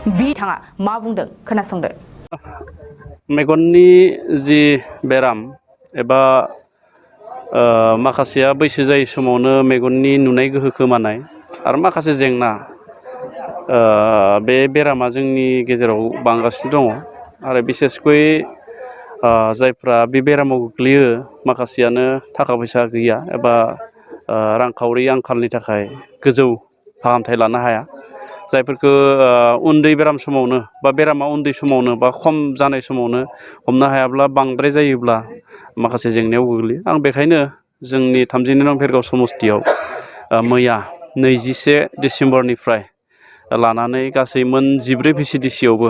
बिथाङा मा बुंदों खोनासंदो। मेगननि जि बेराम एबा माखासेया बैसो जायै समावनो मेगननि नुनाय गोहो खोमानाय आरो माखासे जेंना बे बेरामा जोंनि गेजेराव बांगासिनो दङ आरो बिसेसकै जायफ्रा बे बेरामाव गोग्लैयो माखासेयानो थाखा फैसा गैया एबा रांखावरि आंखालनि थाखाय गोजौ फाहामथाय लानो हाया जायफोरखौ उन्दै बेराम समावनो बा बेरामा उन्दै समावनो बा खम जानाय समावनो हमनो हायाब्ला बांद्राय जायोब्ला माखासे जेंनायाव गोग्लैयो आं बेखायनो जोंनि 32 नं भेरगाव समस्तियाव मैया 21 डिसेम्बरनिफ्राय लानानै गासै मोन 14 भिसिडिसियावबो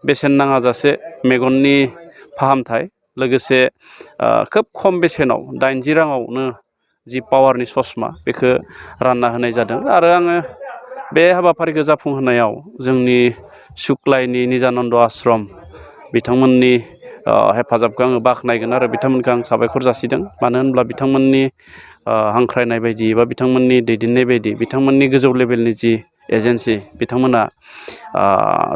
बेसेन नाङाजासे मेगननि फाहामथाय लोगोसे खोब खम बेसेनाव 80 राङावनो जि पावारनि ससमा बेखौ रानना होनाय जादों आरो आङो बे हाबाफारिखौ जाफुंहोनायाव जोंनि सुक्लायनि निजानन्द आश्रम बिथांमोननि हेफाजाबखौ आङो बाख्नायगोन आरो बिथांमोनखौ आं साबायखर जासिदों मानो होनब्ला बिथांमोननि हांख्रायनाय बायदि एबा बिथांमोननि दैदेननाय बायदि बिथांमोननि गोजौ लेभेलनि जि एजेन्सि बिथांमोना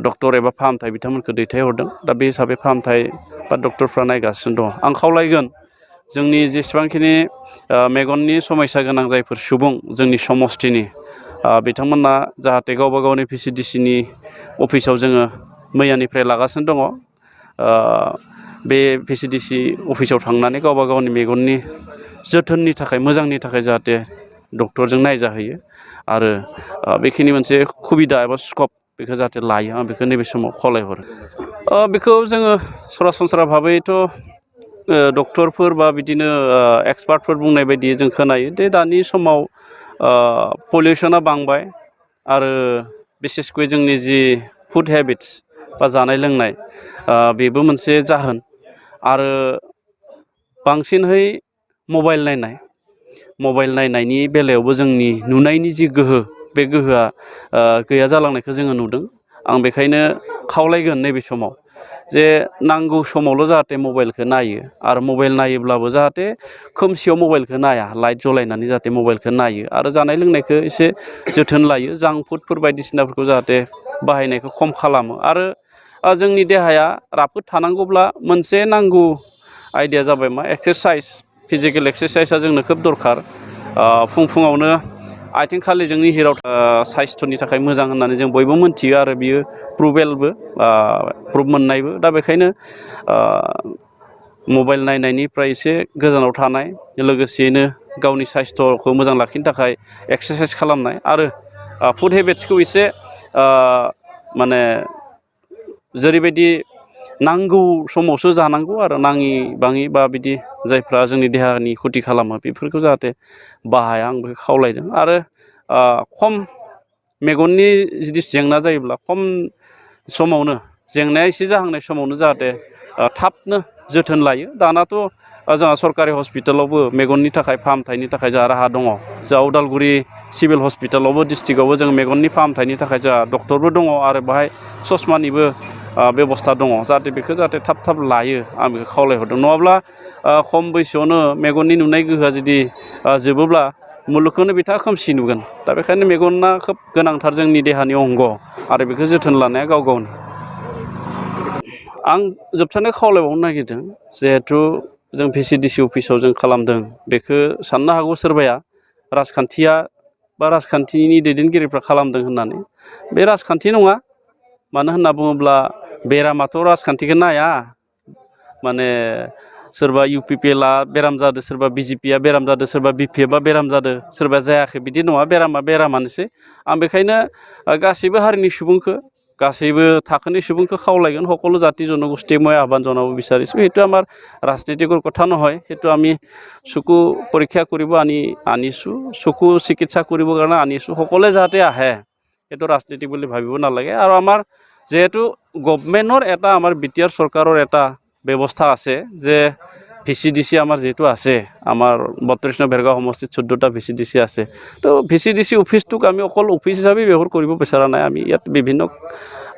डक्टर एबा फाहामथाय बिथांमोनखौ दैथायहरदों दा बे हिसाबै फाहामथाय बा डक्टरफ्रा नायगासिनो दङ आं खावलायगोन जोंनि जेसेबांखिनि मेगननि समस्या गोनां जायफोर सुबुं जोंनि समस्तिनि बिथांमोना जाहाथे गावबा गावनि भिसिडिसिनि अफिसाव जोङो मैयानिफ्राय लागासिनो दङ बे भिसिडिसि अफिसाव थांनानै गावबा गावनि मेगननि जोथोननि थाखाय मोजांनि थाखाय जाहाथे डक्टरजों नायजाहैयो आरो बेखिनि मोनसे सुबिदा एबा स्कप बेखौ जाहाथे लायो आं बेखौ नैबे समाव खावलायहरो बेखौ जोङो सरासनस्रा भाबैथ' डक्टरफोर बा बिदिनो एक्सपार्टफोर बुंनाय बायदि जों खोनायो दे दानि समाव पलिउसना बांबाय आरो बिसेसकै जोंनि जि फुड हेबिट्स बा जानाय लोंनाय बेबो मोनसे जाहोन आरो बांसिनहै मबाइल नायनायनि बेलायावबो जोंनि नुनायनि जि गोहो बे गोहोआ गैया जालांनायखौ जोङो नुदों आं बेखायनो खावलायगोन नैबे समाव जे नांगौ समावल' जाहाथे मबाइलखौ नायो आरो मबाइल नायोब्लाबो जाहाथे खोमसियाव मबाइलखौ नाया लाइट जलायनानै जाहाथे मबाइलखौ नायो आरो जानाय लोंनायखौ एसे जोथोन लायो जांक फुडफोर बायदिसिनाफोरखौ जाहाथे बाहायनायखौ खम खालामो आरो जोंनि देहाया राफोद थानांगौब्ला मोनसे नांगौ आइडिया जाबाय मा एक्सारसाइस फिजिकेल एक्सारसाइसआ जोंनो खोब दरखार फुङावनो आथिं खालिजों निहिराव साइस्थ'नि थाखाय मोजां होननानै जों बयबो मोनथियो आरो बियो प्रुभेलबो प्रुभ मोननायबो दा बेखायनो मबाइल नायनायनिफ्राय एसे गोजानाव थानाय लोगोसेयैनो गावनि साइस्थ'खौ मोजां लाखिनो थाखाय एक्सारसाइस खालामनाय आरो फुड हेबिट्सखौ एसे माने जेरैबायदि नांगौ समावसो जानांगौ आरो नाङि बाङि बा बिदि जायफ्रा जोंनि देहानि खथि खालामो बेफोरखौ जाहाथे बाहाया आं बेखौ खावलायदों आरो खम मेगननि जुदि जेंना जायोब्ला खम समावनो जेंनाया एसे जाहांनाय समावनो जाहाथे थाबनो जोथोन लायो दानाथ' जोंहा सरकारि हस्पिटालावबो मेगननि थाखाय फाहामथायनि थाखाय जोंहा राहा दङ जोंहा उदालगुरि सिभिल हस्पिटालावबो डिस्ट्रिक्टआवबो जों मेगननि फाहामथायनि थाखाय जोंहा डक्टरबो दङ आरो बाहाय ससमानिबो बेबस्था दङ जाहाथे बेखौ जाहाथे थाब लायो आं बेखौ खावलायहरदों नङाब्ला खम बैसोआवनो मेगननि नुनाय गोहोआ जुदि जोबोब्ला मुलुगखौनो बिथाङा खोमसि नुगोन दा बेखायनो मेगना खोब गोनांथार जोंनि देहानि अंग आरो बेखौ जोथोन लानाया गाव गावनि आं जोबथारनाय खावलायबावनो नागिरदों जिहेथु जों भिसिडिसि अफिसाव जों खालामदों बेखौ साननो हागौ सोरबाया राजखान्थिया बा राजखान्थिनि दैदेनगिरिफ्रा खालामदों होननानै बे राजखान्थि नङा मानो होनना बुङोब्ला बेरामाथ' राजखान्थिखौ नाया माने सोरबा UPPLआ बेराम जादों सोरबा BJPआ बेराम जादों सोरबा BPFआ बेराम जादों सोरबा जायाखै बिदि नङा बेरामानोसै आं बेखायनो गासैबो हारिनि सुबुंखौ गासैबो थाखोनि सुबुंखौ खावलायगोन সকলো জাতি জনগোষ্ঠীক মই আহ্বান জনাব বিচাৰিছোঁ সেইটো আমাৰ ৰাজনীতিকৰ কথা নহয় সেইটো আমি চকু পৰীক্ষা কৰিব আনিছোঁ চকু চিকিৎসা কৰিবৰ কাৰণে আনিছোঁ সকলোৱে যাতে আহে সেইটো ৰাজনীতি বুলি ভাবিব নালাগে আৰু আমাৰ যেহেতু গভৰ্ণমেণ্টৰ এটা আমাৰ বিটিআৰ চৰকাৰৰ এটা ব্যৱস্থা আছে যে VCDC আমাৰ যেহেতু আছে আমাৰ 32 নং ভেৰগাঁও সমষ্টিত 14টা VCDC আছে তো VCDC অফিচটোক আমি অকল অফিচ হিচাপে ব্যৱহাৰ কৰিব বিচৰা নাই আমি ইয়াত বিভিন্ন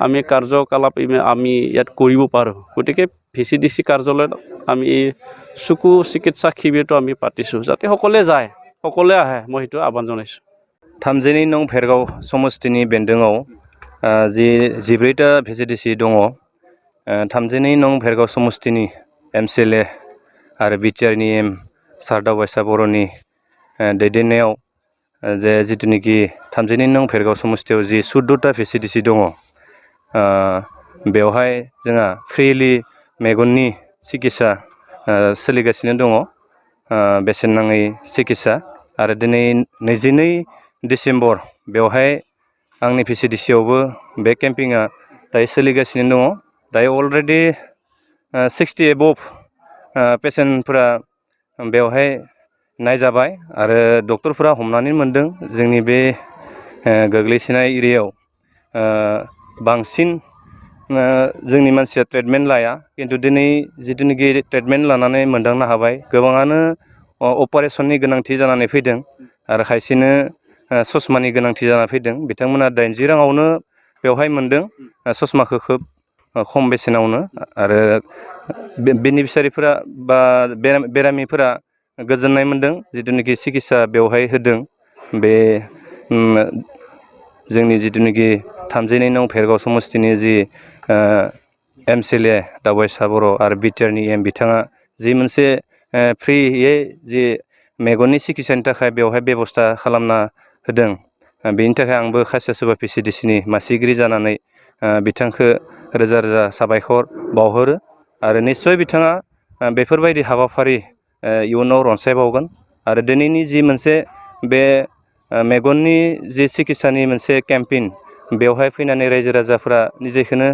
আমি কাৰ্যকলাপ আমি ইয়াত কৰিব পাৰোঁ গতিকে VCDC কাৰ্যালয়ত আমি চকু চিকিৎসা শিবিৰটো আমি পাতিছোঁ যাতে সকলোৱে যায় সকলোৱে আহে মই সেইটো আহ্বান জনাইছোঁ 32 नं भेरगाव समस्तिनि बेन्दोङाव जि 14टा Vcdc दङ, 32 नं भेरगाव समस्तिनि MCLA आरो बिटिआरनि सार दावबायसा बर'नि दैदेननायाव जे जिथुनिखि 32 नं भेरगाव समस्तियाव जि 14टा Vcdc दङ, बेवहाय जोंहा फ्रिलि मेगननि सिकित्सा सोलिगासिनो दङ, बेसेन नाङै सिकित्सा। आरो दिनै 22 डिसेम्बर बेवहाय आंनि Vcdc आवबो बे केम्पिंआ दायो सोलिगासिनो दङ। दायो अलरेडि 60 एबभ पेसेन्टफोरा बेवहाय नायजाबाय आरो डक्टरफोरा हमनानै मोनदों जोंनि बे गोग्लैसोनाय एरियायाव बांसिन जोंनि मानसिया ट्रिटमेन्ट लाया, खिन्थु दिनै जिथुनिखि ट्रिटमेन्ट लानानै मोनदांनो हाबाय, गोबाङानो अपारेसननि गोनांथि जानानै फैदों आरो खायसेनो ससमानि गोनांथि जानानै फैदों। बिथांमोना 80 राङावनो बेवहाय मोनदों ससमाखौ खोब खम बेसेनावनो। आरो बेनिफिसारिफोरा बा बेरामिफोरा गोजोननाय मोनदों जिथुनिखि सिकित्सा बेवहाय होदों। बे जोंनि जिथुनिखि 32 नं भेरगाव समस्तिनि जि MCLA दावबायसा बर' आरो बिटिआरनि बिथाङा जि मोनसे फ्रियै जि मेगननि सिकित्सानि थाखाय बेवहाय बेब'स्था खालामना होदों, बेनि थाखाय आंबो खासियासुबा Vcdcनि मासिगिरि जानानै बिथांखौ रोजा रोजा साबायखर बावहरो आरो निस्सय बिथाङा बेफोरबायदि हाबाफारि इयुनाव रनसायबावगोन। आरो दिनैनि जि मोनसे बे मेगननि जि सिकित्सानि मोनसे केम्पेइन, बेवहाय फैनानै रायजो राजाफ्रा निजेखौनो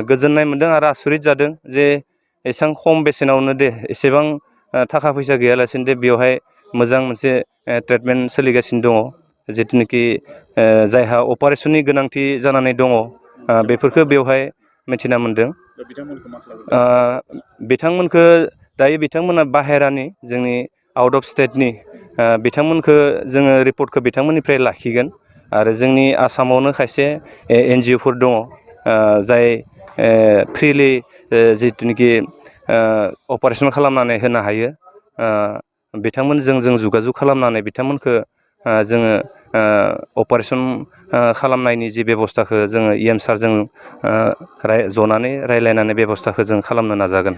गोजोननाय मोनदों आरो आसरित जादों जे एसेबां खम बेसेनावनो दे, एसेबां थाखा फैसा गैयालासेनो दे बेवहाय मोजां मोनसे ट्रिटमेन्ट सोलिगासिनो दङ। जिथुनिखि जायहा अपारेसननि गोनांथि जानानै दङ, बेफोरखौ बेवहाय मिथिना मोनदों। बिथांमोनखौ दायो बिथांमोना बाहेरानि, जोंनि आउट अफ स्टेटनि बिथांमोनखौ जोङो रिपर्टखौ बिथांमोननिफ्राय लाखिगोन। आरो जोंनि आसामावनो खायसे NGOफोर दङ जाय फ्रिलि जिथुनिखि अपारेसन खालामनानै होनो हायो। बिथांमोनजों जों जगाजग खालामनानै बिथांमोनखौ जोङो अपारेसन खालामनायनि जि बेब'स्थाखौ जोङो सारजों जनानै रायज्लायनानै बेब'स्थाखौ जों खालामनो नाजागोन।